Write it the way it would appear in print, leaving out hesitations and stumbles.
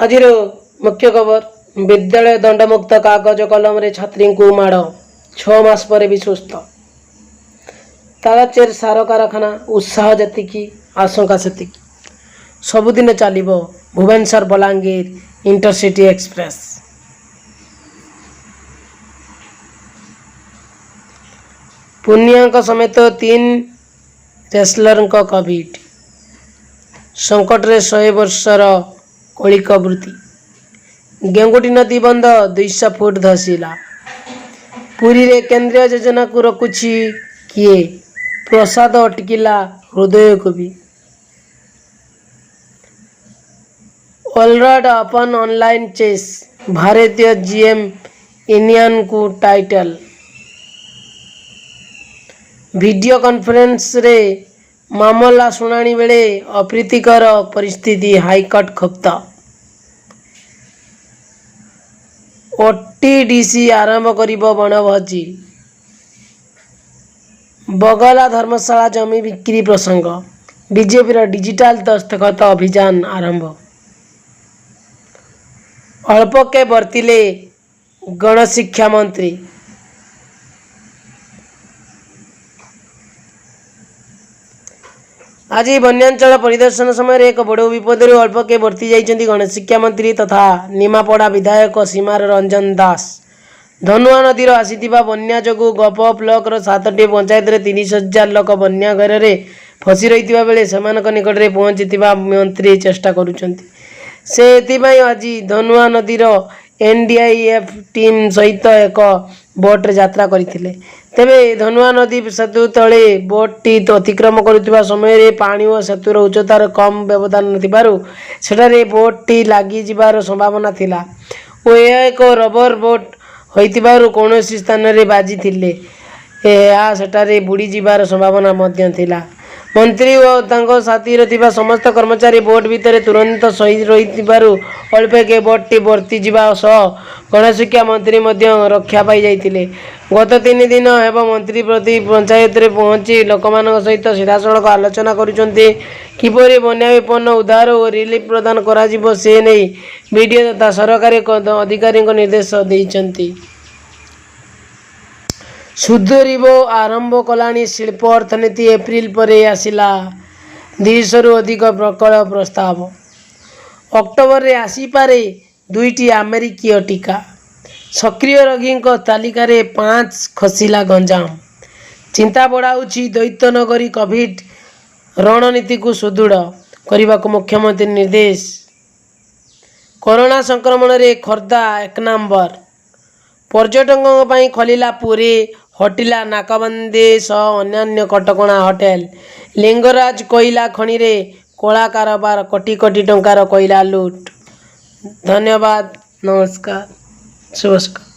ଆଜିର ମୁଖ୍ୟ ଖବର, ବିଦ୍ୟାଳୟ ଦଣ୍ଡମୁକ୍ତ। କାଗଜ କଲମରେ ଛାତ୍ରୀଙ୍କୁ ମାଡ଼, 6 ମାସ ପରେ ବି ସୁସ୍ଥ। ତାଳଚେର ସାର କାରଖାନା, ଉତ୍ସାହ ଯେତିକି ଆଶଙ୍କା ସେତିକି। ସବୁଦିନ ଚାଲିବ ଭୁବନେଶ୍ୱର ବଲାଙ୍ଗୀର ଇଣ୍ଟରସିଟି ଏକ୍ସପ୍ରେସ୍। ପୁନିଆଙ୍କ ସମେତ ତିନି ରେସଲରଙ୍କ କୋଭିଡ୍। ସଙ୍କଟରେ 100 ବର୍ଷର କୌଳିକ ବୃତ୍ତି। ଗେଙ୍ଗୁଟି ନଦୀ ବନ୍ଧ 200 ଫୁଟ ଧସିଲା। ପୁରୀରେ କେନ୍ଦ୍ରୀୟ ଯୋଜନାକୁ ରୋକୁଛି କିଏ? ପ୍ରସାଦ ଅଟକିଲା ହୃଦୟକୁ ବି। ୱାର୍ଲଡ ଓପନ୍ ଅନଲାଇନ୍ ଚେସ୍, ଭାରତୀୟ ଜିଏମ୍ ଇନିଆନଙ୍କୁ ଟାଇଟଲ୍। ଭିଡିଓ କନଫରେନ୍ସରେ ମାମଲା ଶୁଣାଣି ବେଳେ ଅପ୍ରୀତିକର ପରିସ୍ଥିତି, ହାଇକୋର୍ଟ କ୍ଷୁବ୍ଧ। ଓଟିଡିସି ଆରମ୍ଭ କରିବ ବଣଭୋଜି। ବଗଲା ଧର୍ମଶାଳା ଜମି ବିକ୍ରି ପ୍ରସଙ୍ଗ। ବିଜେପିର ଡିଜିଟାଲ ଦସ୍ତଖତ ଅଭିଯାନ ଆରମ୍ଭ। ଅଳ୍ପକେ ବର୍ତ୍ତିଲେ ଗଣଶିକ୍ଷା ମନ୍ତ୍ରୀ। ଆଜି ବନ୍ୟାଞ୍ଚଳ ପରିଦର୍ଶନ ସମୟରେ ଏକ ବଡ଼ ବିପଦରୁ ଅଳ୍ପକେ ବର୍ତ୍ତି ଯାଇଛନ୍ତି ଗଣଶିକ୍ଷା ମନ୍ତ୍ରୀ ତଥା ନିମାପଡ଼ା ବିଧାୟକ ସୀମାର ରଞ୍ଜନ ଦାସ। ଧନୁଆ ନଦୀର ଆସିଥିବା ବନ୍ୟା ଯୋଗୁଁ ଗୋପ ବ୍ଲକର ସାତଟି ପଞ୍ଚାୟତରେ 30,000 ଲୋକ ବନ୍ୟା ଘେରରେ ଫସି ରହିଥିବା ବେଳେ ସେମାନଙ୍କ ନିକଟରେ ପହଞ୍ଚିଥିବା ମନ୍ତ୍ରୀ ଚେଷ୍ଟା କରୁଛନ୍ତି। ସେ ଏଥିପାଇଁ ଆଜି ଧନୁଆ ନଦୀର ଏନ୍ଡିଆଇଏଫ୍ ଟିମ୍ ସହିତ ଏକ ବୋଟ୍ରେ ଯାତ୍ରା କରିଥିଲେ। ତେବେ ଧନୁଆ ନଦୀ ସେତୁ ତଳେ ବୋଟ୍ଟି ଅତିକ୍ରମ କରୁଥିବା ସମୟରେ ପାଣି ଓ ସେତୁର ଉଚ୍ଚତାର କମ୍ ବ୍ୟବଧାନ ଥିବାରୁ ସେଠାରେ ବୋଟ୍ଟି ଲାଗିଯିବାର ସମ୍ଭାବନା ଥିଲା ଓ ଏହା ଏକ ରବର ବୋଟ୍ ହୋଇଥିବାରୁ କୌଣସି ସ୍ଥାନରେ ବାଜିଥିଲେ ଏହା ସେଠାରେ ବୁଡ଼ିଯିବାର ସମ୍ଭାବନା ମଧ୍ୟ ଥିଲା। ମନ୍ତ୍ରୀ ଓ ତାଙ୍କ ସାଥିରେ ଥିବା ସମସ୍ତ କର୍ମଚାରୀ ବୋଟ୍ ଭିତରେ ତୁରନ୍ତ ଶୋଇ ରହିଥିବାରୁ ଅଳ୍ପକେ ବୋଟ୍ଟି ବର୍ତ୍ତିଯିବା ସହ ଗଣଶିକ୍ଷା ମନ୍ତ୍ରୀ ମଧ୍ୟ ରକ୍ଷା ପାଇଯାଇଥିଲେ। ଗତ 3 ଦିନ ହେବ ମନ୍ତ୍ରୀ ପ୍ରତି ପଞ୍ଚାୟତରେ ପହଞ୍ଚି ଲୋକମାନଙ୍କ ସହିତ ସିଧାସଳଖ ଆଲୋଚନା କରୁଛନ୍ତି। କିପରି ବନ୍ୟା ବିପନ୍ନ ଉଦ୍ଧାର ଓ ରିଲିଫ ପ୍ରଦାନ କରାଯିବ, ସେ ନେଇ ବିଡିଓ ତଥା ସରକାରୀ ଅଧିକାରୀଙ୍କୁ ନିର୍ଦ୍ଦେଶ ଦେଇଛନ୍ତି। ସୁଧୁରିବ ଆରମ୍ଭ କଲାଣି ଶିଳ୍ପ ଅର୍ଥନୀତି, ଏପ୍ରିଲ ପରେ ଆସିଲା 200ରୁ ଅଧିକ ପ୍ରକଳ୍ପ ପ୍ରସ୍ତାବ। ଅକ୍ଟୋବରରେ ଆସିପାରେ ଦୁଇଟି ଆମେରିକୀୟ ଟିକା। ସକ୍ରିୟ ରୋଗୀଙ୍କ ତାଲିକାରେ 5 ଖସିଲା ଗଞ୍ଜାମ। ଚିନ୍ତା ବଢ଼ାଉଛି ଦ୍ୱୈତ ନଗରୀ। କୋଭିଡ୍ ରଣନୀତିକୁ ସୁଦୃଢ଼ କରିବାକୁ ମୁଖ୍ୟମନ୍ତ୍ରୀ ନିର୍ଦ୍ଦେଶ। କରୋନା ସଂକ୍ରମଣରେ ଖୋର୍ଦ୍ଧା ଏକ ନମ୍ବର। ପର୍ଯ୍ୟଟକଙ୍କ ପାଇଁ ଖୋଲିଲା ପୁରୀ, ହଟିଲା ନାକାବନ୍ଦୀ ସହ ଅନ୍ୟାନ୍ୟ କଟକଣା। ହୋଟେଲ, ଲିଙ୍ଗରାଜ କୋଇଲା ଖଣିରେ କଳା କାରବାର, କୋଟି କୋଟି ଟଙ୍କାର କୋଇଲା ଲୁଟ୍। ଧନ୍ୟବାଦ, ନମସ୍କାର, ଶୁଭ ସକାଳ।